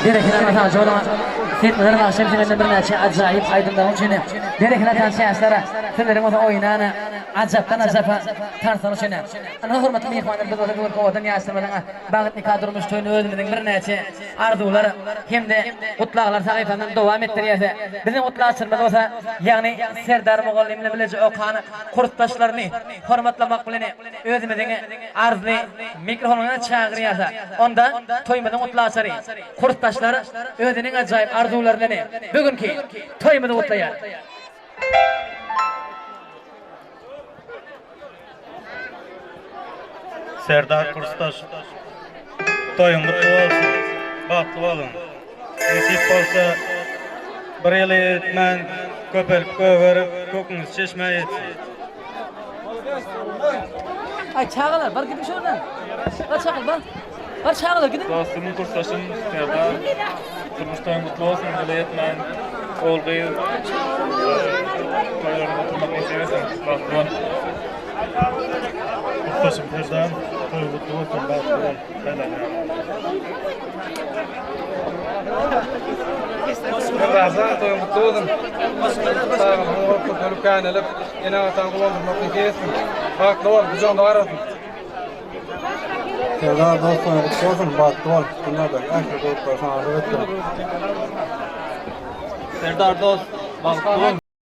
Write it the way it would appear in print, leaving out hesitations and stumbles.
Berekella Hasan jolaň Setmeler bagşym senden birnäçe ajaýyp aýdymlaryň üçin Berekella tançýaşlara sizleriň bolsa oýnan ajapdan ajapa tanslar üçin Ynha hormatly myhmanlar biz bolsa bu gün owadan ýaşlarymyzyň Bagt nika durmuş toýuny özümiziň birnäçe arzuwlar hem-de gutlaglar sahypamyzdan dowam etdirýäs. Biziň gutlagçymyz bolsa, ýagny Serdar mugallym bilen bileje okan kursdaşlaryny hormatlamak bilen özümiziň arzly mikrofonyna çagyrýas. Onda toýumyzyň gutlagçylary, kursdaşlar özüniň ajaýyp arzuwlary bilen bu günki toýumyzy gutlaýar. Serdar kursdaş toýuň gutly bolsun, bagtly boluň. Nesip bolsa bir ýyly etmän köpelip gögerip köküňiz çeşmä ýetsin. Aý çagalar bar gidiň şuradan. Bar çagalar bar. Bar çagalar gidiň. Dostum kursdaşym Serdar durmuş toýuň gutly bolsun ýyly etmän ogul gyz toýlaryňda oturmak nesip etsin bagtly bol. Kursdaşym Serdar toýuň gutly bolsun bagtly bol saýlan Serdar toýuň gutly bolsun. Çagalygyň bolup köpelip känelip ene-ataňy guwandyrmak nesip etsin. Bagtly bol, gujagyňda garasyn. Serdar dost toýuň gutly bolsun, bagtly bol. Dünýädäki ähli gowulyklary saňa arzuw etsin. Serdar dost, bagtly bol.